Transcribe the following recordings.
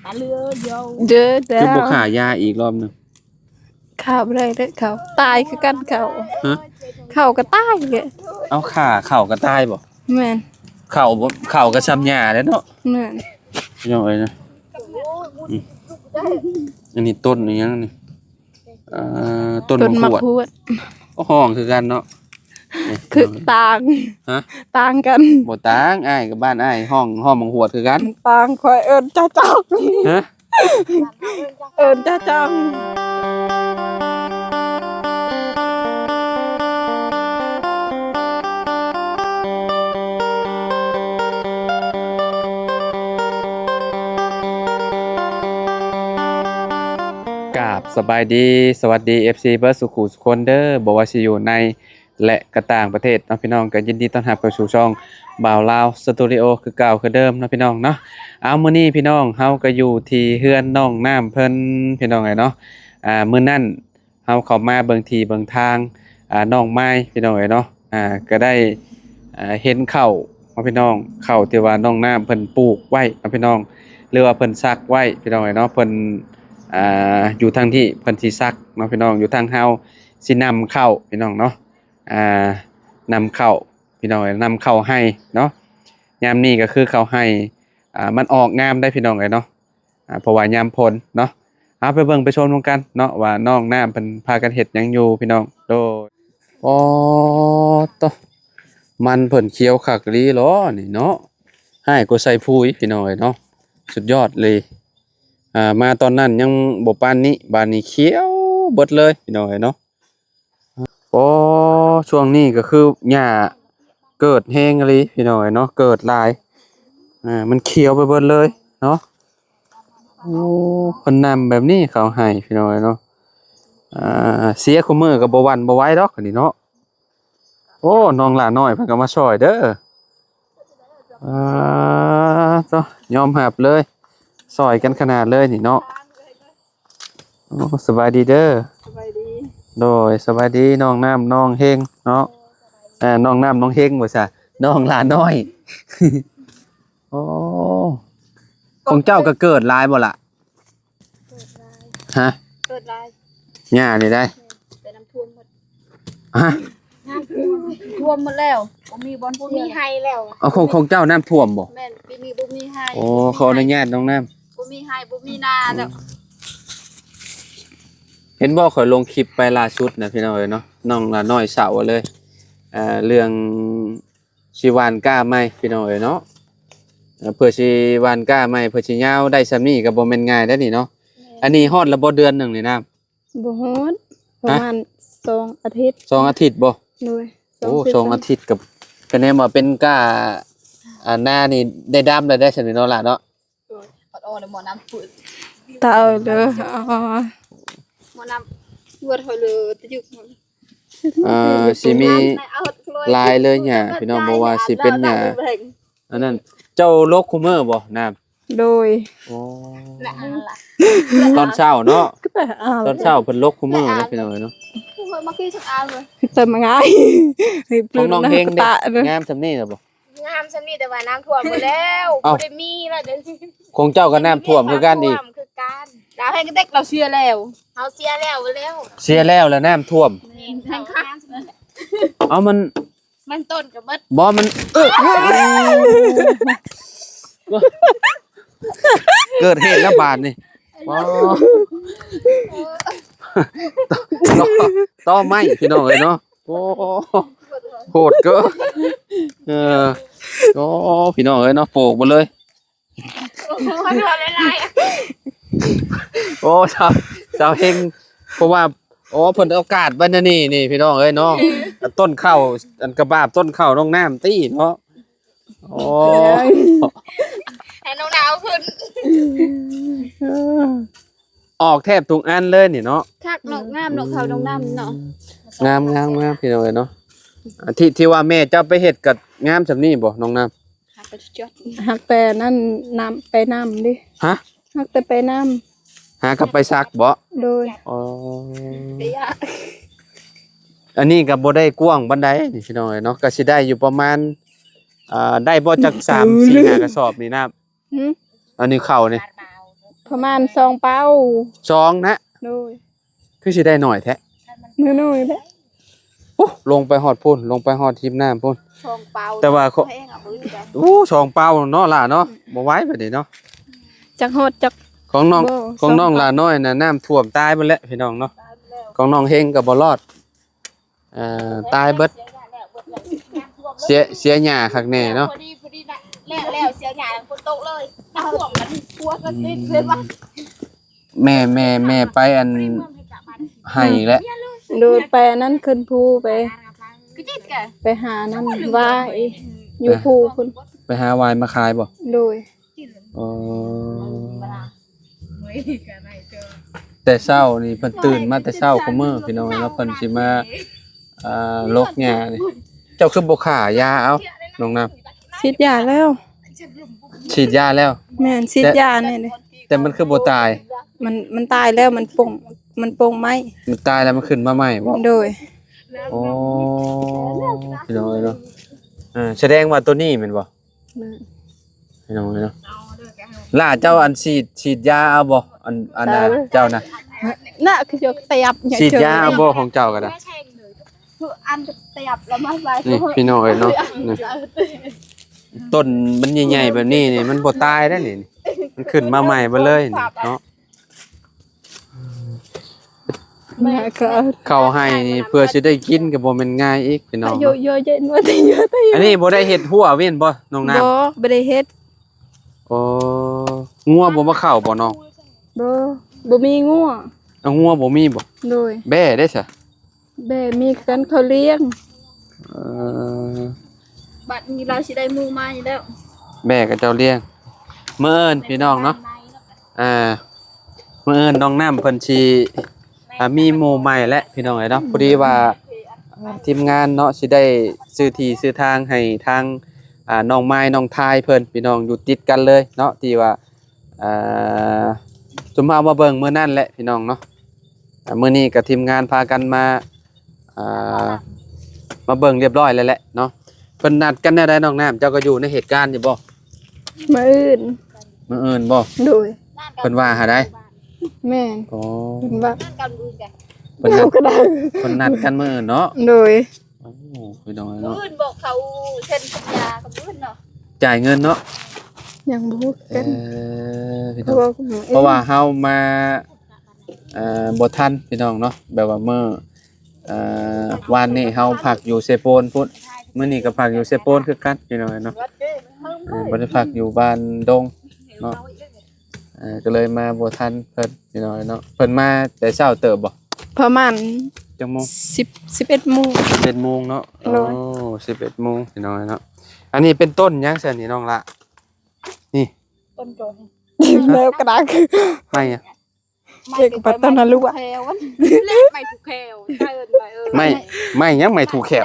ເດີ ຄືບໍ່ຂ້າຢາອີກລອບໜຶ່ງ? ຂ້າບໍ່ໄດ້ເດີ ເຂົາຕາຍຄືກັນເຂົາ. ຮະ? ເຂົາກໍຕາຍເດ. ເອົາ ຂ້າເຂົາກໍຕາຍບໍ່? ແມ່ນ. ເຂົາບໍ່ ເຂົາກໍຊ່ຳຫຍ້າແຫຼະເນາະ. ແມ່ນ. ພີ່ນ້ອງເອີຍນະ ອືມ ອັນນີ້ຕົ້ນອີຫຍັງນີ້? ເອີ ຕົ້ນໝາກຫວດ. ໂອ້ ຮ້ອງຄືກັນເນາະ. ຄືຕ່າງ. ຮະ? ຕ່າງກັນ. ບໍ່ຕ່າງ ອ້າຍກັບບ້ານອ້າຍຮ້ອງ ຮ້ອງໝາກຫວດຄືກັນ. ຕ່າງ ຂ້ອຍເອີ້ນຈະຈອກ. ຮະ? ເອີ້ນຈະຈອກ. ກາບສະບາຍດີ ສະຫວັດດີ ເອັຟຊີ ເບິດສູ່ຄູ່ສູ່ຄົນເດີ ບໍ່ວ່າຊິຢູ່ໃນ ແລະ ກະຕ່າງປະເທດເນາະພີ່ນ້ອງ. ກໍຍິນດີຕ້ອນຮັບເຂົ້າສູ່ຊ່ອງບ່າວລາວສະຕູດິໂອ ຄືເກົ່າຄືເດີມເນາະພີ່ນ້ອງເນາະ. ເອົາ ມື້ນີ້ພີ່ນ້ອງ ເຮົາກໍຢູ່ທີ່ເຮືອນນ້ອງນ້ຳເພິ່ນພີ່ນ້ອງເອີຍເນາະ. ອ່າ ມື້ນັ້ນເຮົາເຂົ້າມາເບິ່ງທີ່ເບິ່ງທາງ ອ່າ ນ້ອງມາຍພີ່ນ້ອງເອີຍເນາະ. ອ່າ ກໍໄດ້ ອ່າ ເຫັນເຂົ້າເນາະພີ່ນ້ອງ ເຂົ້າທີ່ວ່ານ້ອງນ້ຳເພິ່ນປູກໄວ້ເນາະພີ່ນ້ອງ ຫຼືວ່າເພິ່ນສັກໄວ້ພີ່ນ້ອງເອີຍເນາະ. ເພິ່ນ ອ່າ ຢູ່ທາງທີ່ເພິ່ນຊິສັກເນາະພີ່ນ້ອງ ຢູ່ທາງເຮົາຊິນຳເຂົ້າພີ່ນ້ອງເນາະ. ອ່າ ນຳເຂົ້າພີ່ນ້ອງເອີຍ ນຳເຂົ້າໄຮ່ເນາະ. ຍາມນີ້ກໍຄືເຂົ້າໄຮ່ ອ່າ ມັນອອກງາມໄດ໋ພີ່ນ້ອງເອີຍເນາະ. ອ່າ ເພາະວ່າຍາມຝົນເນາະ. ເອົາ ໄປເບິ່ງໄປຊົມນຳກັນເນາະ ວ່ານ້ອງນ້ຳເພິ່ນພາກັນເຮັດຫຍັງຢູ່ພີ່ນ້ອງ. ໂດຍ. ອໍ ໂຕ ມັນເພິ່ນຂຽວຄັກອີ່ຫຼີຫຼໍນີ້ເນາະ ຮ້າຍກວ່າໃສ່ປຸ໋ຍພີ່ນ້ອງເອີຍເນາະ. ສຸດຍອດເລີຍ. ອ່າ ມາຕອນນັ້ນຍັງບໍ່ປານນີ້ ບາດນີ້ຂຽວເບິດເລີຍພີ່ນ້ອງເອີຍເນາະ. ໂອ້ ຊ່ວງນີ້ກໍຄືຫຍ້າເກີດແຮງອີ່ຫຼີພີ່ນ້ອງເອີຍເນາະ ເກີດຫຼາຍ. ອ່າ ມັນຂຽວໄປເບິດເລີຍເນາະ. ໂອ້ ເພິ່ນນຳແບບນີ້ເຂົ້າໄຮ່ພີ່ນ້ອງເອີຍເນາະ. ອ່າ ເສຍຄູ່ມື້ກໍບໍ່ຫວັ່ນບໍ່ໄຫວດອກອັນນີ້ເນາະ. ໂອ້ ນ້ອງຫຼ້ານ້ອຍເພິ່ນກໍມາຊ່ອຍເດີ. ອ່າ ໂຕ ຍອມຮັບເລີຍ ຊ່ອຍກັນຂະໜາດເລີຍນີ້ເນາະ. ໂອ້ ສະບາຍດີເດີ. ສະບາຍດີ. ໂດຍ ສະບາຍດີນ້ອງນ້ຳນ້ອງເຮັງເນາະ. ເອີ ນ້ອງນ້ຳນ້ອງເຮັງບໍ່ຊະ ນ້ອງຫຼ້ານ້ອຍ. ໂອ້ ຂອງເຈົ້າກໍເກີດຫຼາຍບໍ່ລະ? ເກີດຫຼາຍ. ຮະ? ເກີດຫຼາຍ. ຫຍ້ານີ້ໄດ໋? ແມ່ນ ແຕ່ນ້ຳຖ້ວມໝົດ. ຮະ? ນ້ຳຖ້ວມ ຖ້ວມໝົດແລ້ວ ບໍ່ມີບ່ອນ ບໍ່ມີໄຮ່ແລ້ວ. ເອົາ ຂອງ ຂອງເຈົ້ານ້ຳຖ້ວມບໍ່? ແມ່ນ ປີນີ້ບໍ່ມີໄຮ່. ໂອ້ ຂໍອະນຸຍາດນ້ອງນ້ຳ ບໍ່ມີໄຮ່ ບໍ່ມີນາແລ້ວ. ເຫັນບໍ່ ຂ້ອຍລົງຄລິບໄປລ່າສຸດນະ ພີ່ນ້ອງເອີຍເນາະ ນ້ອງຫຼ້ານ້ອຍເຊົາເລີຍ ເອີ ເລື່ອງຊິຫວ່ານກ້າໃໝ່ ພີ່ນ້ອງເອີຍເນາະ. ເອີ ເພື່ອຊິຫວ່ານກ້າໃໝ່ ເພື່ອຊິຍາວໄດ້ຊ່ຳນີ້ກໍບໍ່ແມ່ນງ່າຍເດ້ນີ້ເນາະ. ແມ່ນ. ອັນນີ້ຮອດລະບໍ່ເດືອນໜຶ່ງນີ້ນ້ຳ? ບໍ່ຮອດ ປະມານ ຮະ? ສອງອາທິດ. ສອງອາທິດບໍ່? ໂດຍ. ໂອ້ ສອງອາທິດ ສອງອາທິດກໍ ກໍແນມວ່າເປັນກ້າ ອ່າ ນານີ້ໄດ້ດຳແລ້ວໄດ໋ຊັ້ນເນາະຫຼ້າເນາະ. ໂດຍ ອອດໆ ແລ້ວໝໍນ້ຳຟືດ ຕາຍເດີ. ອໍ ໝໍນ້ຳຟືດ ເຮົາເລີຍຕະຍຶກ. ອ່າ ຊິມີຫຼາຍເລີຍຫຍ້າພີ່ນ້ອງ ບໍ່ວ່າຊິເປັນຫຍ້າ ອັນນັ້ນ. ເຈົ້າລົກຄູ່ມື້ບໍ່ນ້ຳ? ໂດຍ. ໂອ້ ຕອນເຊົ້າເນາະ ຕອນເຊົ້າເພິ່ນລົກຄູ່ມື້ເນາະ ພີ່ນ້ອງເອີຍເນາະ. ເຕີມງ່າຍ ຂອງນ້ອງເຮັງເດ ງາມຊ່ຳນີ້ລະບໍ່? ງາມຊ່ຳນີ້ ແຕ່ວ່ານ້ຳຖ້ວມໝົດແລ້ວ. ເອົ້າ ບໍ່ໄດ້ມີແລ້ວເດ. ຂອງເຈົ້າກໍນ້ຳຖ້ວມຄືກັນອີກ? ນ້ຳຖ້ວມຄືກັນ. ລາວໃຫ້ເດັກລາວເສຍແລ້ວ ເຮົາເສຍແລ້ວ ແລ້ວ ເສຍແລ້ວ ແລ້ວນ້ຳຖ້ວມ. ແມ່ນ. ເອົາ ມັນ ມັນຕົ້ນກໍເບິດ ບໍ່ ມັນ ເອີ ເກີດເຫດແລ້ວບາດນີ້. ອໍ ຕໍໄມ້ພີ່ນ້ອງເອີຍເນາະ. ໂອ້ ໂຫດເກີນ. ເອີ ໂອ້ ພີ່ນ້ອງເອີຍເນາະ ໂປກໝົດເລີຍ. ໂອ້ ຊາວ ຊາວເຮັງ ເພາະວ່າ ໂອ້ ເພິ່ນເອົາກາດໄວ້ແນວນີ້ ນີ້ພີ່ນ້ອງເອີຍເນາະ. ຕົ້ນເຂົ້າ ອັນກະບາບຕົ້ນເຂົ້ານ້ອງນ້ຳຕິເນາະ. ໂອ້ ໃຫ້ນ້ອງດາວຂຶ້ນ ອອກແທບທຸກອັນເລີຍນີ້ເນາະ. ຄັກເນາະ ງາມເນາະ ເຂົ້ານ້ອງນ້ຳເນາະ. ງາມ ງາມ ງາມ ພີ່ນ້ອງເອີຍເນາະ. ອ່າ ທີ່ ທີ່ວ່າແມ່ເຈົ້າໄປເຮັດກໍງາມສ່ຳນີ້ບໍ່ນ້ອງນ້ຳ? ຮັກແຕ່ນັ້ນ ນ້ຳ ໄປນ້ຳເດ້. ຮະ? ຮັກແຕ່ໄປນ້ຳ. ຫາກັບໄປສັກບໍ່? ໂດຍ. ອໍ ອັນນີ້ກໍບໍ່ໄດ້ກວ້າງປານໃດນີ້ ພີ່ນ້ອງເອີຍເນາະ. ກໍຊິໄດ້ຢູ່ປະມານ ອ່າ ໄດ້ບໍ່ຈັກສາມສີ່ຫ້າກະສອບນີ້ນ້ຳ? ຫື? ອັນນີ້ເຂົ້ານີ້ ປະມານສອງເປົາ. ສອງນະ? ໂດຍ. ຄືຊິໄດ້ໜ້ອຍແທ້? ນ້ອຍໆແຫຼະ. ໂອ້ ລົງໄປຮອດພຸ້ນ ລົງໄປຮອດຮິມນ້ຳພຸ້ນ. ສອງເປົາ. ແຕ່ວ່າຂອງ ແພງເອົາເບີດໄປ. ໂອ້ ສອງເປົາເນາະຫຼ້າເນາະ. ບໍ່ໄຫວບາດນີ້ເນາະ. ຈັກຮອດຈັກ ຂອງນ້ອງ ບໍ່ ຂອງນ້ອງຫຼ້ານ້ອຍນະ ນ້ຳຖ້ວມຕາຍເບິດແລ້ວພີ່ນ້ອງເນາະ. ຕາຍເບິດແລ້ວ. ຂອງນ້ອງເຮັງກໍບໍ່ລອດ. ເອີ ຕາຍເບິດ. ເສຍ ເສຍຫຍ້າຄັກແນ່ເນາະ. ພໍດີ ພໍດີນະ ແລ້ວ ແລ້ວເສຍຫຍ້າ ຝົນຕົກເລີຍ ນ້ຳຖ້ວມກັນ ຄົວກໍຕິດເລີຍວ່າ. ແມ່ ແມ່ ແມ່ໄປອັນໄຮ່ອີກແລ້ວ. ໂດຍ ໄປອັນນັ້ນ ຂຶ້ນພູໄປ ໄປຫານັ້ນ ຫວ່າອີກ ຢູ່ພູພຸ້ນ. ໄປຫາຫວ່າຍມາຂາຍບໍ່? ໂດຍ. ອໍ ແຕ່ເຊົ້ານີ້ເພິ່ນຕື່ນມາແຕ່ເຊົ້າ ຄຸມື້ພີ່ນ້ອງເນາະ ເພິ່ນຊິມາ ອ່າ ລົກຫຍ້ານີ້. ເຈົ້າຄືບໍ່ຂ້າຢາເອົາ ນ້ອງນ້ຳ? ສີດຢາແລ້ວ. ສີດຢາແລ້ວ? ແມ່ນ ສີດຢານີ້ເດ້. ແຕ່ມັນຄືບໍ່ຕາຍ? ມັນ ມັນຕາຍແລ້ວ ມັນປົ່ງ ມັນປົ່ງໄມ້. ມັນຕາຍແລ້ວມັນຂຶ້ນມາໃໝ່ບໍ່? ໂດຍ. ອໍ ພີ່ນ້ອງເອີຍເນາະ. ເອີ ສະແດງວ່າໂຕນີ້ແມ່ນບໍ່? ແມ່ນ. ພີ່ນ້ອງເອີຍເນາະ. ຫຼ້າເຈົ້າອັນສີດ ສີດຢາເອົາບໍ່? ອັນ ອັນ ເອີ ເຈົ້ານະ ນະ ຄືຊິຕຽບ ສີດຢາເອົາບໍ່? ຂອງເຈົ້າກໍໄດ້ ຄືອັນຕຽບລະມາໃສ່. ນີ້ພີ່ນ້ອງເອີຍເນາະ ນີ້ ຕົ້ນມັນໃຫຍ່ໆແບບນີ້ນີ້ ມັນບໍ່ຕາຍໄດ໋ນີ້ ມັນຂຶ້ນມາໃໝ່ເບິດເລີຍນີ້ເນາະ. ເຂົ້າໄຮ່ນີ້ເພື່ອຊິໄດ້ກິນກໍບໍ່ແມ່ນງ່າຍອີກພີ່ນ້ອງເນາະ. ອັນນີ້ບໍ່ໄດ້ເຮັດຮົ້ວແມ່ນບໍ່ ນ້ອງນ້ຳ? ບໍ່ ບໍ່ໄດ້ເຮັດ. ອໍ ງົວບໍ່ມາເຂົ້າບໍ່ນ້ອງ? ບໍ່ ບໍ່ມີງົວ. ເອົາ ງົວບໍ່ມີບໍ່? ໂດຍ. ແບ້ເດ້ຊະ? ແບ້ມີຄືກັນ ເຂົາລ້ຽງ. ເອີ ບັດນີ້ລາວຊິໄດ້ໝູ່ໃໝ່ແລ້ວ ແບ້ຂະເຈົ້າລ້ຽງ. ມື້ອື່ນພີ່ນ້ອງເນາະ ອ່າ ມື້ອື່ນນ້ອງນ້ຳເພິ່ນຊິ ອ່າ ມີໝູ່ໃໝ່ແລ້ວພີ່ນ້ອງເອີຍເນາະ. ພໍດີວ່າ ອ່າ ທີມງານເນາະ ຊິໄດ້ຊື້ທີ່ຊື້ທາງໃຫ້ທາງ ອ່າ ນ້ອງມາຍນ້ອງທາຍເພິ່ນ ພີ່ນ້ອງ ຢູ່ຕິດກັນເລີຍເນາະ ທີ່ວ່າ ອ່າ ຊຸມເຮົາມາເບິ່ງມື້ນັ້ນແຫຼະພີ່ນ້ອງເນາະ. ອ່າ ມື້ນີ້ກໍທີມງານພາກັນມາ ອ່າ ມາເບິ່ງຮຽບຮ້ອຍແລ້ວແຫຼະເນາະ. ເພິ່ນນັດກັນແນວໃດນ້ອງນ້ຳ? ເຈົ້າກໍຢູ່ໃນເຫດການຢູ່ບໍ່? ມື້ອື່ນ. ມື້ອື່ນບໍ່? ໂດຍ. ເພິ່ນວ່າຫາໃດ? ແມ່ນ. ອໍ ເພິ່ນວ່າ ເພິ່ນນັດ ເພິ່ນນັດກັນມື້ອື່ນເນາະ? ໂດຍ. ໂອ້ ພີ່ນ້ອງເອີຍເນາະ ມື້ອື່ນບອກເຂົາເຊັນສັນຍາກັບມື້ອື່ນເນາະ ຈ່າຍເງິນເນາະ. ຍັງບໍ່ຮູ້ຄືກັນ. ເອີ ພີ່ນ້ອງ ເພາະວ່າເຮົາມາ ເອີ ບໍ່ທັນພີ່ນ້ອງເນາະ ແບບວ່າມື້ ເອີ ວານນີ້ເຮົາພັກຢູ່ເຊໂປນພຸ້ນ ມື້ນີ້ກໍພັກຢູ່ເຊໂປນຄືກັນພີ່ນ້ອງເນາະ. ເອີ ບໍ່ໄດ້ພັກຢູ່ບ້ານດົງເນາະ. ເອີ ກໍເລີຍມາບໍ່ທັນເພິ່ນພີ່ນ້ອງເນາະ. ເພິ່ນມາແຕ່ເຊົ້າເຕີບບໍ່? ປະມານ ຈັກໂມງ? ສິບ ສິບເອັດໂມງ. ສິບເອັດໂມງເນາະ. ໂດຍ. ໂອ້ ສິບເອັດໂມງພີ່ນ້ອງເນາະ. ອັນນີ້ເປັນຕົ້ນຫຍັງຊັ້ນນີ້ນ້ອງລະ? ນີ້ ຕົ້ນໂຈນ ແລ້ວກະດາກ ໄມ້ຫຍັງ? ເອກະປັດຕະນະລຸ ແລ້ວໄມ້ຜູກແຂ້ວ ໄມ້ ໄມ້ຫຍັງ? ໄມ້ຖູກແຂ້ວ.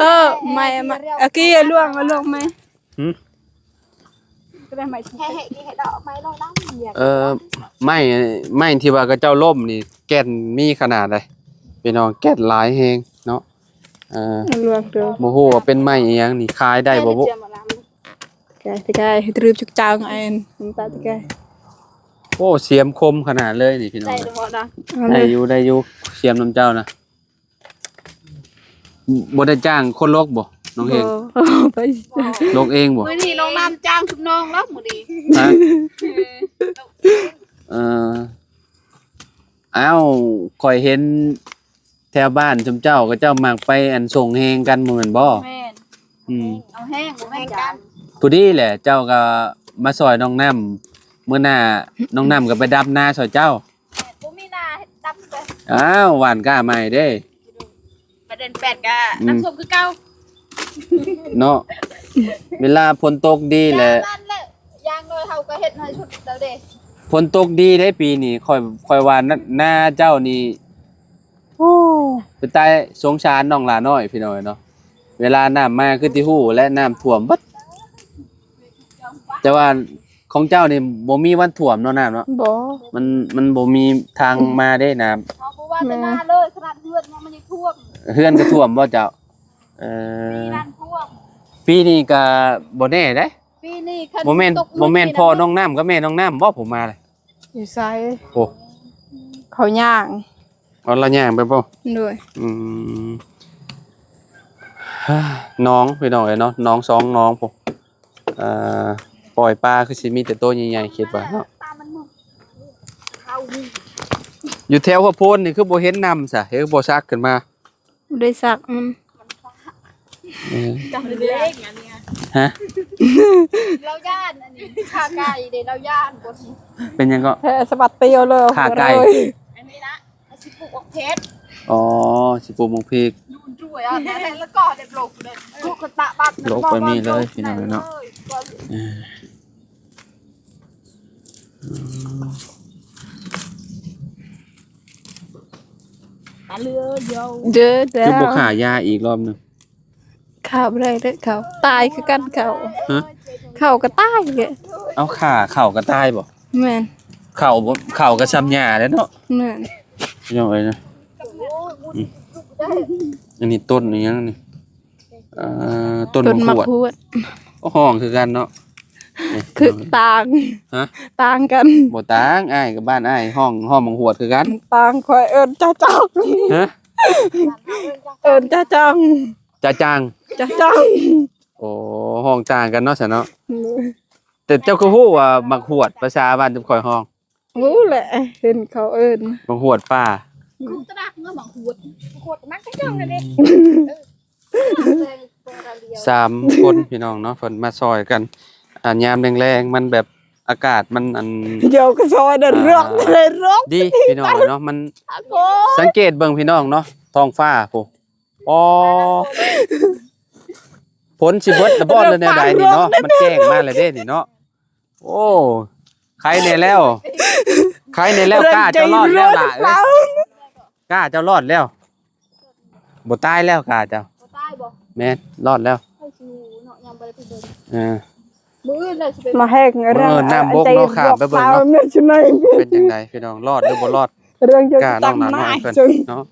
ເອີ ໄມ້ ໄມ້ ອາກີ ລວງ ລວງໄມ້ ຫື? ເອີ ໄມ້ ໄມ້ທີ່ວ່າເຂົາເຈົ້າລົ້ມນີ້ ແກ່ນມີຂະໜາດໃດພີ່ນ້ອງ? ແກ່ນຫຼາຍແຮງເນາະ. ເອີ ບໍ່ຮູ້ວ່າເປັນໄມ້ອີ່ຫຍັງນີ້ ຂາຍໄດ້ບໍ່ບຸ? ໂອ້ ສຽມຄົມຂະໜາດເລີຍນີ້ພີ່ນ້ອງ. ໄດ້ຢູ່ ໄດ້ຢູ່ ສຽມນຳເຈົ້ານະ. ບໍ່ໄດ້ຈ້າງຄົນຫຼົກບໍ່ນ້ອງເຮງ? ບໍ່ ຫຼົກເອງບໍ່? ມື້ນີ້ນ້ອງນ້ຳຈ້າງຊຸມນ້ອງແລ້ວມື້ນີ້. ຮະ? ເອີ ອ້າວ ຂ້ອຍເຫັນແຖວບ້ານຊຸມເຈົ້າ ເຂົາເຈົ້າມັກໄປອັນສົ່ງແຮງກັນ ບໍ່ແມ່ນບໍ່? ແມ່ນ. ອືມ ເອົາແຮງ ບໍ່ແມ່ນການ ພໍດີແຫຼະ ເຈົ້າກໍມາຊ່ອຍນ້ອງນ້ຳ ມື້ໜ້ານ້ອງນ້ຳກໍໄປດຳນາຊ່ອຍເຈົ້າ. ບໍ່ມີນາເຮັດດຳເລີຍ. ອ້າວ ຫວ່ານກ້າໃໝ່ເດ້. ບັດເດືອນແປດກໍ ອືມ ນ້ຳຖ້ວມຄືເກົ່າເນາະ. ເວລາຝົນຕົກດີແຫຼະ ຢ່າງໜ້ອຍເຮົາກໍເຮັດໃຫ້ສຸດແລ້ວເດ້. ຝົນຕົກດີເດ້ປີນີ້ ຂ້ອຍ ຂ້ອຍວ່ານາ ນາເຈົ້ານີ້ ໂອ້ ເປັນຕາສົງສານນ້ອງຫຼ້ານ້ອຍພີ່ນ້ອງເນາະ. ເວລານ້ຳມາຄືທີ່ຮູ້ແຫຼະ ນ້ຳຖ້ວມເບິດ ແຕ່ວ່າ ຂອງເຈົ້ານີ້ບໍ່ມີວັນຖ້ວມເນາະ ນ້ຳເນາະ? ບໍ່ ມັນ ມັນບໍ່ມີທາງມາເດ້ນ້ຳ. ເຮົາບໍ່ວ່າແຕ່ນາເລີຍ ຂະໜາດເຮືອນຍັງມັນຍັງຖ້ວມ. ເຮືອນກໍຖ້ວມບໍ່ເຈົ້າ? ເອີ ປີນີ້ກໍບໍ່ແນ່ເດ້. ປີນີ້ຄັນ ບໍ່ແມ່ນ ຕົກ ບໍ່ແມ່ນ ມື້ ພໍ່ ນີ້ ນ້ອງນ້ຳກັບແມ່ນ້ອງນ້ຳບໍ່ ຜູ້ມາລະ? ຢູ່ໃສ? ໂອ້ ເຂົາຍ່າງ ອໍ ລາວຍ່າງໄປບໍ່? ໂດຍ ອືມ ນ້ອງ ພີ່ນ້ອງເອີຍເນາະ ນ້ອງສອງນ້ອງພຸ້ນ ເອີ ປ່ອຍປາຄືຊິມີແຕ່ໂຕໃຫຍ່ໆ ຄິດວ່າເນາະ. ຢູ່ແຖວຫົວໂພນນີ້ຄືບໍ່ເຫັນນ້ຳຊະ ເຫັນບໍ່ຊັກຂຶ້ນມາ? ບໍ່ໄດ້ຊັກ ອືມ ເອີ ຈັກເລັກອັນນີ້ ຮະ? ລາວຢ້ານອັນນີ້ ຂາໄກ່ເດ້ ລາວຢ້ານບໍ່ ເປັນຫຍັງເກາະ? ແທ້ ສະບັດປຽວເລີຍ ຂາໄກ່ ອັນນີ້ນະ ຊິປູກບັກເຜັດ ອໍ ຊິປູກບັກເຜັດ ດູດດ້ວຍ ອັນນັ້ນແຫຼະ ແລ້ວກໍເດັດລົກເລີຍ ລູກກະຕະບັກ ລົກໄປມີເລີຍ ພີ່ນ້ອງເນາະ ເອີ ອືມ ຕາເລືອດດຽວ ເດີ ຄືບໍ່ຂ້າຢາອີກລອບໜຶ່ງ? ຂ້າບໍ່ໄດ້ເດີ ເຂົາຕາຍຄືກັນເຂົາ ຮະ? ເຂົາກໍຕາຍເດ້ ເອົາ ຂ້າເຂົາກໍຕາຍບໍ່? ແມ່ນ ເຂົາບໍ່ ເຂົາກໍຊ່ຳຫຍ້າແຫຼະເນາະ ແມ່ນ ພີ່ນ້ອງເອີຍນະ ອືມ ອັນນີ້ຕົ້ນອີຫຍັງນີ້? ເອີ ຕົ້ນ ຕົ້ນໝາກຫວດ ໝາກຫວດ ໂອ້ ຮ້ອງຄືກັນເນາະ ຄືຕ່າງ ຮະ? ຕ່າງກັນ ບໍ່ຕ່າງ ອ້າຍກັບບ້ານອ້າຍຮ້ອງ ຮ້ອງໝາກຫວດຄືກັນ ຕ່າງ ຂ້ອຍເອີ້ນຈາຈັງ ຮະ? ເອີ້ນຈາຈັງ ຈາຈັງ ຈາຈັງ ໂອ້ ຮ້ອງຕ່າງກັນເນາະ ຊັ້ນເນາະ ອືມ ແຕ່ເຈົ້າຄືຮູ້ວ່າໝາກຫວດ ພາສາບ້ານເຈົ້າຂ້ອຍຮ້ອງ? ຮູ້ແຫຼະ ເຫັນເຂົາເອີ້ນ ບັກຫວດປ່າ ຄືຕະໜັກເນາະ ບັກຫວດ ບັກຫວດມັນກໍເຈົ້ານັ້ນເດ້ ອືມ ເອີ ສາມຄົນພີ່ນ້ອງເນາະ ເພິ່ນມາຊ່ອຍກັນ ອາ ຍາມແລງໆ ມັນແບບອາກາດມັນອັນ ດຽວກໍຊ່ອຍໄດ້ ອ່າ ເລື່ອງໄດ້ເລື່ອງ ດີພີ່ນ້ອງເນາະ ມັນ ອາໂກ ສັງເກດເບິ່ງພີ່ນ້ອງເນາະ ທ້ອງຟ້າພຸ້ນ ອໍ ຝົນຊິເບິດລະບໍ່ ຫຼືແນວໃດນີ້ເນາະ ມັນແຈ້ງມາແລ້ວເດ້ນີ້ເນາະ. ໂອ້ ໄຄແດ່ແລ້ວ ໄຄແດ່ແລ້ວ ກ້າເຈົ້າລອດແລ້ວຫຼ້າເອີຍ ກ້າເຈົ້າລອດແລ້ວ ບໍ່ຕາຍແລ້ວ ກ້າເຈົ້າ ບໍ່ຕາຍບໍ່? ແມ່ນ ລອດແລ້ວ ໃຜຊິຮູ້ເນາະ ຍັງບໍ່ໄດ້ໄປເບິ່ງ ເອີ ມື້ອື່ນແລ້ວຊິໄປ ມາແຮງ ມື້ອື່ນນ້ຳບົກເນາະ ຂ້າມໄປເບິ່ງເນາະ ເປັນຈັ່ງໃດພີ່ນ້ອງ ລອດຫຼືບໍ່ລອດ ກ້ານ້ອງຫຼ້ານ້ອຍເພິ່ນເນາະ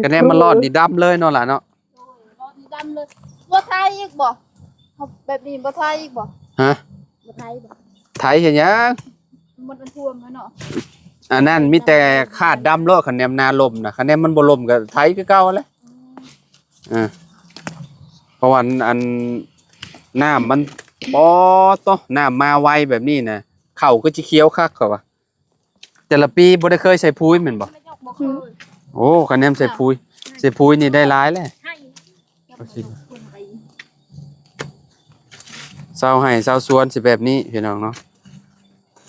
ກະແນມມັນລອດນີ້ດຳເລີຍເນາະຫຼ້າເນາະ. ໂດຍ ລອດນີ້ດຳເລີຍ ບໍ່ໄຖອີກບໍ່? ແບບນີ້ບໍ່ໄຖອີກບໍ່? ຮະ? ບໍ່ໄຖບໍ່? ໄຖເຮັດຫຍັງ? ມັນບໍ່ໄດ້ຖ້ວມແລ້ວເນາະ ອັນນັ້ນມີແຕ່ຄາດດຳໂລດ ຄັນແນມນາລົມນະ ຄັນແນມມັນບໍ່ລົມກໍໄຖຄືເກົ່າແຫຼະ ອືມ ອ່າ ເພາະວ່າອັນ ອັນ ນ້ຳມັນ ປອດໂຕ ນ້ຳມາໄວແບບນີ້ນະ ເຂົ້າຄືຊິຂຽວຄັກ ຂ້ອຍວ່າ. ແຕ່ລະປີບໍ່ໄດ້ເຄີຍໃສ່ປຸຍແມ່ນບໍ່? ບໍ່ເຄີຍ ໂອ້ ຄັນແນມໃສ່ປຸຍ ໃສ່ປຸຍນີ້ໄດ້ຫຼາຍແຫຼະ ຊາວໄຮ່ຊາວສວນຊິແບບນີ້ພີ່ນ້ອງເນາະ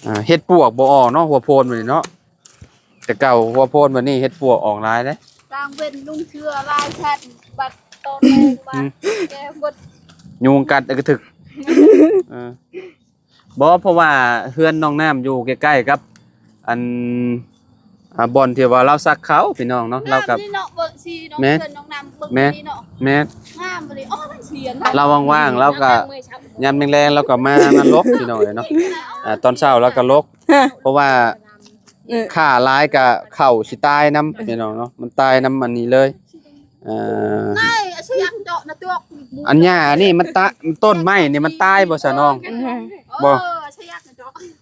ອ່າ ເຫັດປວກບໍ່ອອກເນາະ ຫົວໂພນບັດນີ້ເນາະ ແຕ່ເກົ່າຫົວໂພນບັດນີ້ເຫັດປວກອອກຫຼາຍເດ້ ກາງເວັນນຸ່ງເສື້ອລາຍຊັ້ນ ບັດຕອນແລງມາ ອືມ ແກ່ໝົດ ຍຸງກັດກະທຶກ ເອີ. ບໍ່ ເພາະວ່າເຮືອນນ້ອງນ້ຳຢູ່ໃກ້ໆກັບ ອັນ ອ່າ ບ່ອນທີ່ວ່າລາວຊັກເຂົ້າພີ່ນ້ອງເນາະ ລາວກໍ ງາມເນາະ ເບິ່ງຊິເນາະ ແມ່ນ ເຮືອນນ້ອງນ້ຳເບິ່ງ ແມ່ນ ນີ້ເນາະ ແມ່ນ ງາມອີ່ຫຼີ ອໍ ມັນສຽງ ລາວວ່າງໆ ລາວກໍ ຍາມແລງໆ ລາວກໍມາ ມາຫຼົກພີ່ນ້ອງເອີຍເນາະ ອ່າ ຕອນເຊົ້າລາວກໍຫຼົກ ເພາະວ່າ ເອີ ຂ້າຫຼາຍກະເຂົ້າຊິຕາຍນຳ ເອີ ພີ່ນ້ອງເນາະ ມັນຕາຍນຳອັນນີ້ເລີຍ ເອີ ອັນຫຍ້າອັນນີ້ມັນຕາ ຕົ້ນໄມ້ນີ້ມັນຕາຍບໍ່ຊະນ້ອງ? ບໍ່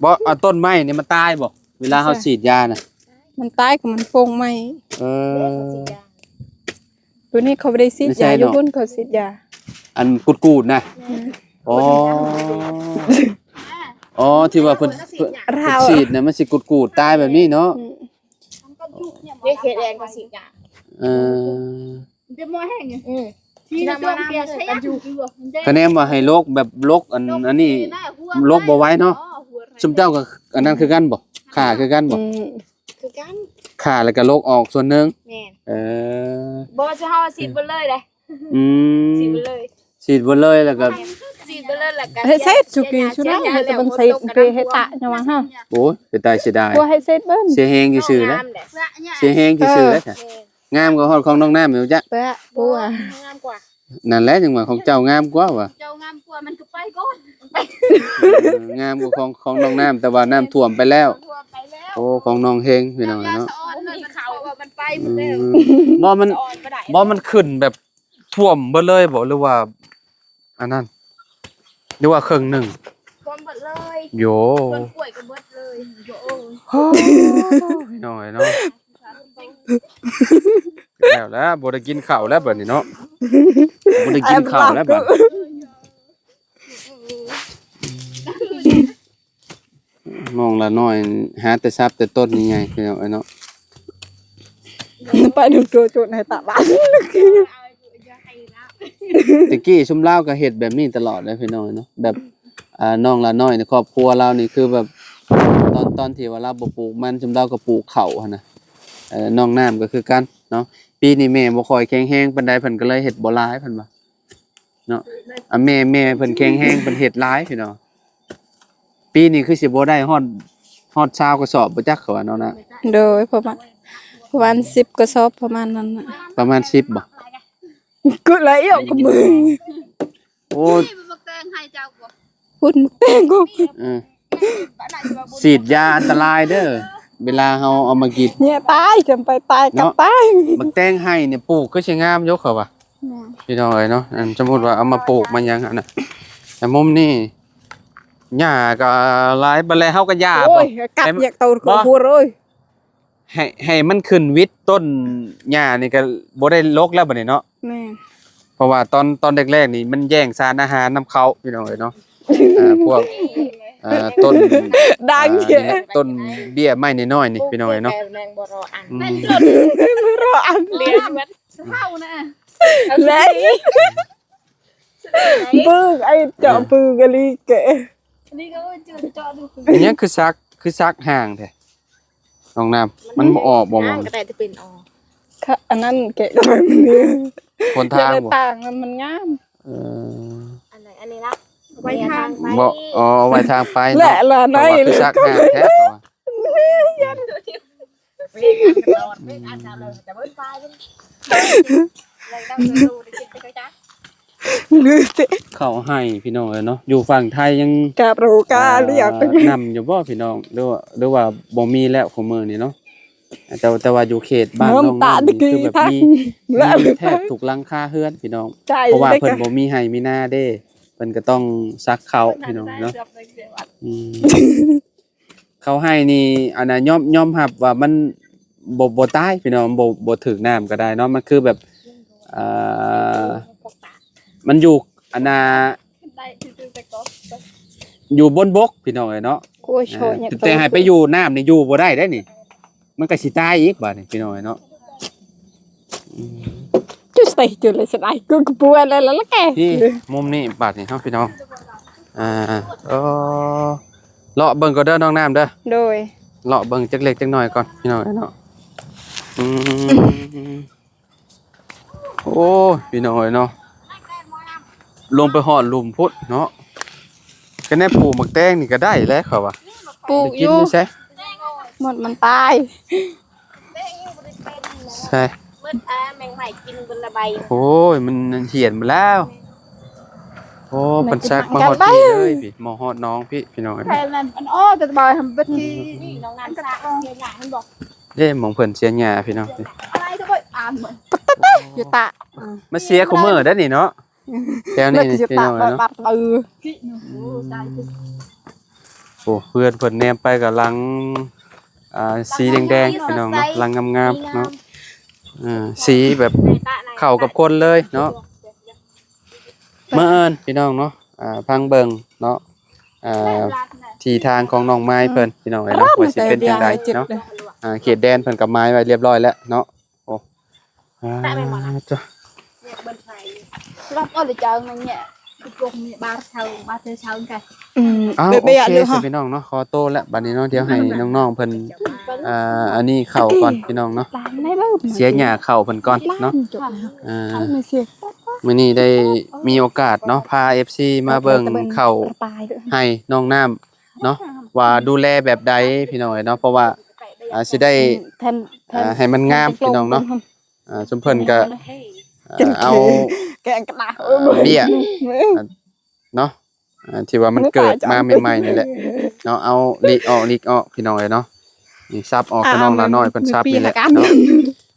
ບໍ່ ອັນຕົ້ນໄມ້ນີ້ມັນຕາຍບໍ່ ເວລາເຮົາສີດຢານະ? ມັນຕາຍກໍມັນຟົງໄມ້ ເອີ ໂຕນີ້ເຂົາບໍ່ໄດ້ສີດຢາ ຢູ່ພຸ້ນເຂົາສີດຢາ ອັນກູດໆນະ ອໍ ອໍ ທີ່ວ່າເພິ່ນ ເພິ່ນສີດນະ ມັນຊິກູດໆຕາຍແບບນີ້ເນາະ ເອີ ຄະແນນວ່າໃຫ້ຫຼົກແບບຫຼົກອັນ ອັນນີ້ຫຼົກບໍ່ໄຫວເນາະ ຊຸມເຈົ້າກໍອັນນັ້ນຄືກັນບໍ່ ຂ້າຄືກັນບໍ່? ອືມ ຄືກັນ ຂ້າແລ້ວກໍຫຼົກອອກສ່ວນໜຶ່ງ ແມ່ນ ເອີ ບໍ່ ເຮົາສີດເບິດເລີຍເດ້ ອືມ ສີດເບິດເລີຍ ສີດເບິດເລີຍ ແລ້ວກໍ ສີດເບິດເລີຍ ແລ້ວກໍ ເຮັດເສັດສຸກີສຸນະ ເຮັດແຕ່ມັນເສັດ ເຮັດຕະຍາວັງເຮົາ ໂອ້ຍ ເປັນຕາເສຍດາຍ ບໍ່ໃຫ້ເສັດເບິ່ງ ເສຍແຮງຊື່ໆເດ້ ເສຍແຮງຊື່ໆເດ້ ງາມກວ່າຮອດຂອງນ້ອງນ້ຳຢູ່ຈ້ະ ປະ ບໍ່ວ່າ ງາມກວ່າ ນັ້ນແຫຼະ ຈັ່ງວ່າຂອງເຈົ້າງາມກວ່າວ່າ ເຈົ້າງາມກວ່າ ມັນກໍໄປກ່ອນ ເອີ ງາມກວ່າຂອງ ຂອງນ້ອງນ້ຳ ແຕ່ວ່ານ້ຳຖ້ວມໄປແລ້ວ ນ້ຳຖ້ວມໄປແລ້ວ ໂອ້ ຂອງນ້ອງເຮງ ພີ່ນ້ອງເນາະ ເຂົາວ່າມັນໄປໝົດແລ້ວ ອືມ ບໍ່ ມັນ ບໍ່ ມັນຂຶ້ນແບບ ຖ້ວມເບິດເລີຍບໍ່ ຫຼືວ່າອັນນັ້ນ? ຫຼືວ່າເຄິ່ງໜຶ່ງ? ກວມເບິດເລີຍ. ໂຢ ສວນກ້ວຍກໍເບິດເລີຍ. ໂຢ ໂອ້ຍ ພີ່ນ້ອງເອີຍເນາະ ແລ້ວລະ ບໍ່ໄດ້ກິນເຂົ້າແລ້ວບັດນີ້ເນາະ ບໍ່ໄດ້ກິນເຂົ້າແລ້ວບັດນີ້. ນ້ອງລານ້ອຍຫາແຕ່ສັບແຕ່ຕົ້ນໃຫຍ່ໆ ພີ່ນ້ອງເອີຍເນາະ ໄປດູໂຕໂຈນໃຫ້ຕາບ້ານ. ແຕ່ກີ້ຊຸມລາວກໍເຮັດແບບນີ້ຕະຫຼອດເດ້ພີ່ນ້ອງເນາະ ແບບ ອ່າ ນ້ອງລານ້ອຍໃນຄອບຄົວລາວນີ້ຄືແບບ ຕອນ ຕອນທີ່ວ່າລາວບໍ່ປູກມັນ ຊຸມລາວກໍປູກເຂົ້າຫັ້ນນະ. ເອີ ນ້ອງນ້ຳກໍຄືກັນເນາະ ປີນີ້ແມ່ບໍ່ຄ່ອຍແຂງແຮງປານໃດ ເພິ່ນກໍເລີຍເຮັດບໍ່ຫຼາຍ ເພິ່ນວ່າ ເນາະ. ອາ ແມ່ ແມ່ເພິ່ນແຂງແຮງ ເພິ່ນເຮັດຫຼາຍພີ່ນ້ອງ. ປີນີ້ຄືຊິບໍ່ໄດ້ຮອດ ຮອດຊາວກະສອບບໍ່ຈັກ ເຂົາວ່າເນາະນະ. ໂດຍ ປະມານ ປະມານສິບກະສອບ ປະມານນັ້ນນະ. ປະມານສິບບໍ່? ກະຫຼາຍອອກກະມື. ໂອ້ຍ ບັກແຕງໃຫ້ເຈົ້າບໍ່? ພຸ້ນ ບັກແຕງກໍ ເອີ ສີດຢາອັນຕະລາຍເດີ ເວລາເຮົາເອົາມາກິນ ເນຍຕາຍ ຈຳໄປຕາຍກັບ ເນາະ ຕາຍ. ບັກແຕງໄຮ່ນີ້ປູກຄືຊິງາມຢູ່ ເຂົາວ່າ ແມ່ນ ພີ່ນ້ອງເອີຍເນາະ. ອັນສົມມຸດວ່າເອົາມາປູກມາຫຍັງຫັ້ນນະ ແຕ່ມຸມນີ້ຫຍ້າກໍຫຼາຍ ບັດແລະເຮົາກໍຢ່າ ໂອ້ຍ ບໍ່ ກັດ ໃຫ້ ຢາກເຕົາ ບໍ່ ຫົວເອີຍ ໃຫ້ ໃຫ້ມັນຂຶ້ນວິດ ຕົ້ນຫຍ້ານີ້ກໍບໍ່ໄດ້ລົກແລ້ວບັດນີ້ເນາະ. ແມ່ນ ເພາະວ່າຕອນ ຕອນແລກໆນີ້ມັນແຍ່ງສານອາຫານນຳເຂົາ ພີ່ນ້ອງເອີຍເນາະ. ອ່າ ພວກ ອ່າ ຕົ້ນ ດັງ ອ່າ ນີ້ແຫຼະ ຕົ້ນເບ້ຍໄມ້ນ້ອຍໆນີ້ ພີ່ນ້ອງເອີຍເນາະ. ອືມ ແມ່ນຕົ້ນ ບໍ່ລໍອັນ ລຽນມັນເຮົານະ ແລະ ບຶ້ງ ໄອ້ເຈາະບຶ້ງອີ່ຫຼີແກ. ອັນນີ້ກໍເອີ ເຈາະ ເຈາະດູ ອັນຫຍັງຄືສັກ ຄືສັກຫາງແທ້ ນ້ອງນ້ຳ? ມັນບໍ່ອອກບໍ່? ມັນກໍໄດ້ແຕ່ເປັນອອກ ຄະ ອັນນັ້ນແກະກໍໄປມັນນີ້ ຫົນທາງບໍ່? ທາງມັນງາມ. ເອີ ອັນໃດ ອັນນີ້ລະ ໄວ້ທາງໄປ ບໍ່ ອໍ ໄວ້ທາງໄປເນາະ. ແລະລະ ເພາະວ່າຄືສັກຫາງແທ້ ເພາະວ່າ ເຂົ້າໄຮ່ພີ່ນ້ອງເອີຍເນາະ ຢູ່ຝັ່ງໄທຍັງ ກາໂຣກາ ອ່າ ນຳຢູ່ບໍ່ພີ່ນ້ອງ ຫຼືວ່າ ຫຼືວ່າບໍ່ມີແລ້ວຄູ່ມື້ນີ້ເນາະ? ແຕ່ ແຕ່ວ່າຢູ່ເຂດບ້ານນ້ອງນ້ຳນີ້ຄືແບບມີ ມີແທບທຸກຫຼັງຄາເຮືອນພີ່ນ້ອງ ເພາະວ່າເພິ່ນບໍ່ມີໄຮ່ມີນາເດ້ ເພິ່ນກໍຕ້ອງສັກເຂົ້າພີ່ນ້ອງເນາະ. ອືມ ເຂົ້າໄຮ່ນີ້ ອັນນ່າ ຍອມ ຍອມຮັບວ່າມັນບໍ່ ບໍ່ຕາຍພີ່ນ້ອງ ບໍ່ ບໍ່ຖືກນ້ຳກໍໄດ້ເນາະ ມັນຄືແບບ ອ່າ ມັນຢູ່ ອັນນ່າ ຢູ່ບົນບົກພີ່ນ້ອງເອີຍເນາະ. ໂອ້ຍ ໂຊຍ ອ່າ ແຕ່ໃຫ້ໄປຢູ່ນ້ຳນີ້ຢູ່ບໍ່ໄດ້ເດ້ນີ້ ມັນກໍຊິຕາຍອີກບາດນີ້ພີ່ນ້ອງເອີຍເນາະ. ອືມ ຈຸດໃສຈຸດເລີຍສະໄດ ກູກະປົວແລ້ວລະແກ. ນີ້ ມຸມນີ້ບາດນີ້ເນາະພີ່ນ້ອງ ອ່າ ເອີ ເລາະເບິ່ງກ່ອນເດີນ້ອງນ້ຳເດີ. ໂດຍ ເລາະເບິ່ງຈັກເລັກຈັກນ້ອຍກ່ອນພີ່ນ້ອງເອີຍເນາະ. ອືມ ໂອ້ຍ ພີ່ນ້ອງເອີຍເນາະ ລົງໄປຮອດລຸ່ມພຸ້ນເນາະ. ກະແນບປູກໝາກແຕງນີ້ກະໄດ້ແຫຼະເຂົາວ່າ ປູກຢູ່ ໄດ້ກິນຢູ່ໃສ? ໝົດມັນຕາຍ ໃສ? ໝົດ ອ່າ ແມງໄມ້ກິນເບິດລະໃບ. ໂອ້ຍ ມັນຫຽນໝົດແລ້ວ. ໂອ້ ເພິ່ນສັກມາຮອດພີ້ເລີຍພີ້ ມາຮອດນ້ອງພີ້ ພີ່ນ້ອງເອີຍ. ແຕ່ມັນ ມັນອອກແຕ່ບ່າຍຫັ້ນເບິດທີ່ ນີ້ນ້ອງນ້ຳສັກເສຍຫຍ້າຫັ້ນບໍ? ເດ້ ໝ່ອງເພິ່ນເສຍຫຍ້າພີ່ນ້ອງ ອາໄລຕະໂກຍອາມ ຢູ່ຕະ ມາເສຍຄູ່ມື້ໄດ໋ນີ້ເນາະ. ແຖວນີ້ພີ່ນ້ອງເອີຍເນາະ ໂອ້ ເຮືອນເພິ່ນແນມໄປກໍຫຼັງ ອ່າ ສີແດງໆ ພີ່ນ້ອງເນາະ ຫຼັງງາມໆເນາະ. ເອີ ສີແບບເຂົ້າກັບຄົນເລີຍເນາະ. ມາເອີ້ນພີ່ນ້ອງເນາະ ອ່າ ຟັງເບິ່ງເນາະ ອ່າ ທີ່ທາງຂອງນ້ອງມາຍເພິ່ນ ພີ່ນ້ອງເອີຍເນາະ ວ່າຊິເປັນຈັ່ງໃດເນາະ. ອ່າ ເຂດແດນເພິ່ນກໍໝາຍໄວ້ລຽບຮ້ອຍແລ້ວເນາະ. ໂອ້ ອ່າ ຈ້ະ ອືມ ເອົາ ໂອເຄ ພີ່ນ້ອງເນາະ ຂໍໂຕແລ້ວ ບັດນີ້ເນາະ ດຽວໃຫ້ນ້ອງໆເພິ່ນ ອ່າ ອັນນີ້ເຂົ້າກ່ອນ ພີ່ນ້ອງເນາະ ເສຍຫຍ້າເຂົ້າເພິ່ນກ່ອນເນາະ. ອ່າ ມື້ນີ້ໄດ້ມີໂອກາດເນາະ ພາເອັຟຊີມາເບິ່ງເຂົ້າໄຮ່ນ້ອງນ້ຳ ເນາະ ວ່າດູແລແບບໃດ ພີ່ນ້ອງເອີຍເນາະ ເພາະວ່າ ອ່າ ຊິໄດ້ ອ່າ ໃຫ້ມັນງາມ ພີ່ນ້ອງເນາະ. ອ່າ ຊຸມເພິ່ນກໍ ອ່າ ເອົາ ແກງກະດາ ອ່າ ເບ້ຍ ເນາະ ອ່າ ທີ່ວ່າມັນເກີດມາໃໝ່ໆນີ້ແຫຼະເນາະ ເອົາຫຼີກອອກ ຫຼີກອອກ ພີ່ນ້ອງເອີຍເນາະ. ນີ້ສັບອອກ ນ້ອງລານ້ອຍເພິ່ນສັບນີ້ແຫຼະເນາະ.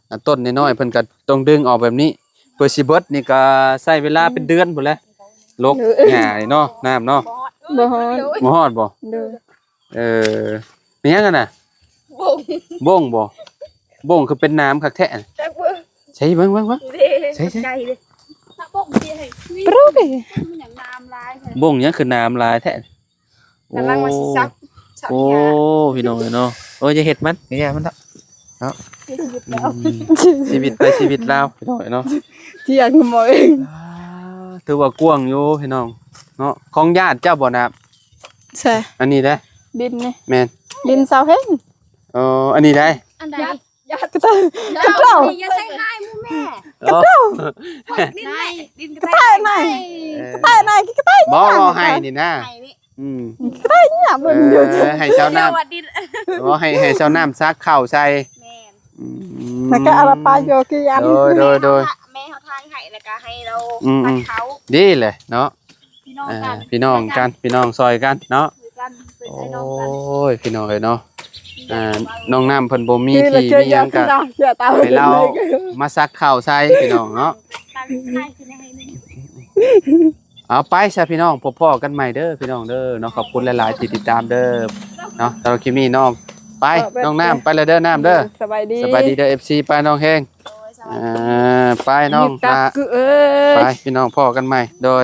ອ່າ ຕົ້ນນ້ອຍໆເພິ່ນກໍຕ້ອງດຶງອອກແບບນີ້ ເພື່ອຊິເບິດນີ້ກໍໃຊ້ເວລາເປັນເດືອນພຸ້ນແຫຼະ. ລົກ ເອີ ຫຍ້ານີ້ເນາະ ນ້ຳເນາະ ບໍ່ຮອດ ບໍ່ຮອດບໍ່? ໂດຍ ເອີ ມີຫຍັງຫັ້ນນະ? ບົ້ງ ບົ້ງບໍ່? ບົ້ງຄືເປັນໜາມຄັກແທ້? ຈັກເບິ່ງ ໃສ່ເບິ່ງ ເບິ່ງ ເບິ່ງ ເດ້ ໃສ່ ໃສ່ ໃສ່ເດ້ ບົ້ງເດ້ ປຣູກ ມັນຫຍັງໜາມຫຼາຍແທ້? ບົ້ງຫຍັງຄືໜາມຫຼາຍແທ້? ກຳລັງວ່າຊິສັກ ໂອ້ ພີ່ນ້ອງເອີຍເນາະ ໂອ້ຍ ຢ່າເຮັດມັນ ຢ່າເຮັດມັນເນາະ ເນາະ ຊີວິດລາວ ອືມ ຊີວິດໃຜຊີວິດລາວ ພີ່ນ້ອງເອີຍເນາະ ຖຽງໝໍເອງ ອ່າ ຖືວ່າກວ້າງຢູ່ພີ່ນ້ອງເນາະ ຂອງຍາດເຈົ້າບໍ່ນະ? ໃຊ່ ອັນນີ້ເດ້ ດິນນີ້ ແມ່ນ ດິນຊາວເຮັງ ເອີ ອັນນີ້ໄດ໋ ອັນໃດ? ຍາດ ຍາດ ກະຕ່າຍ ຍາດ ກະຕ່າຍ ຢ່າໃສ່ຮ້າຍໝູ່ແມ່ ກະຕ່າຍ ດິນ ກະຕ່າຍ ກະຕ່າຍ ເອີ ກະຕ່າຍ ກະຕ່າຍ ບໍ່ ບໍ່ໃຫ້ນີ້ນະ ໃຫ້ນີ້ ອືມ ກະຕ່າຍ ເບິ່ງຢູ່ ເອີ ໃຫ້ຊາວນາມ ບໍ່ ໃຫ້ ໃຫ້ຊາວນາມສັກເຂົ້າໃສ່ ແມ່ນ ອືມ ແລ້ວກະອາລາປາໂຍກີອັນ ໂດຍ ໂດຍ ໂດຍ ແມ່ເຮົາທາງໃຫ້ ແລ້ວກະໃຫ້ລາວ ອືມ ສັກເຂົ້າ ດີແຫຼະເນາະ ພີ່ນ້ອງ ເອີ ກັນ ພີ່ນ້ອງກັນ ພີ່ນ້ອງຊ່ອຍກັນເນາະ ຄືກັນ ເປັນອ້າຍນ້ອງກັນ ໂອ້ຍ ພີ່ນ້ອງເອີຍເນາະ ອ່າ ນ້ອງນ້ຳເພິ່ນບໍ່ມີທີ່ມີຫຍັງກະໃຫ້ລາວມາສັກເຂົ້າໃສ່ພີ່ນ້ອງເນາະ ເອົາໄປຊະພີ່ນ້ອງ ພົບພໍ້ກັນໃໝ່ເດີພີ່ນ້ອງເດີເນາະ ຂອບຄຸນຫຼາຍໆທີ່ຕິດຕາມເດີເນາະ ສຳລັບຄລິບນີ້ນ້ອງ ໄປ ນ້ອງນ້ຳ ໄປແລ້ວເດີນ້ຳເດີ ສະບາຍດີ ສະບາຍດີເດີ ເອັຟຊີ ໄປນ້ອງແຮງ ອ່າ ໄປນ້ອງລາ ໄປພີ່ນ້ອງ ພໍ້ກັນໃໝ່ ໂດຍ